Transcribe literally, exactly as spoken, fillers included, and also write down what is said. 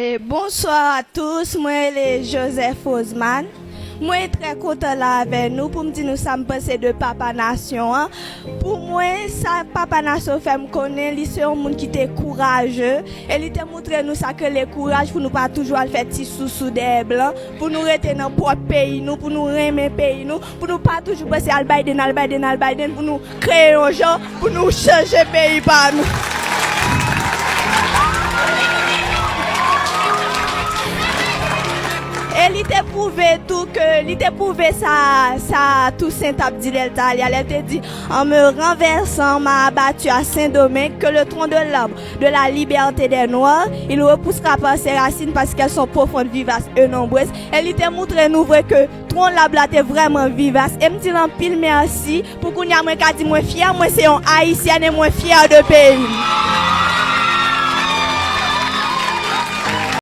E, bonsoir à tous, mwen rele Joseph Rosemond. Mwen trè kontan la avè nou pou m di nou sa m panse de Papa Nasyon an. Pou mwen, sa Papa Nasyon fè m konnen, li se yon moun ki te kouraje e li te montre nou sa k rele kouraj pou nou pa toujou al fè ti sousou dèyè blan, pou nou rete nan pwòp peyi nou, pou nou renmen peyi nou, pou nou pa toujou panse al Biden, al Biden, al Biden, pou nou kreye yon jan pou nou chanje peyi pa nou. E li te pwouve tou ke li te pwouve sa, sa Tousen t ap di lè l t ale a, lè l te di, en me renversant, m'a abattu à Saint-Domingue, que le tronc de l'arbre de la liberté des Noirs, il repoussera par ses racines parce qu'elles sont profondes, vivaces et nombreuses. E li te montre nou vre ke tronc lab la te vrèman vivas. E m di l anpil mèsi. Pou kounye a, mwen ka di mwen fyè, mwen se yon Ayisyèn e mwen fyè de peyi m.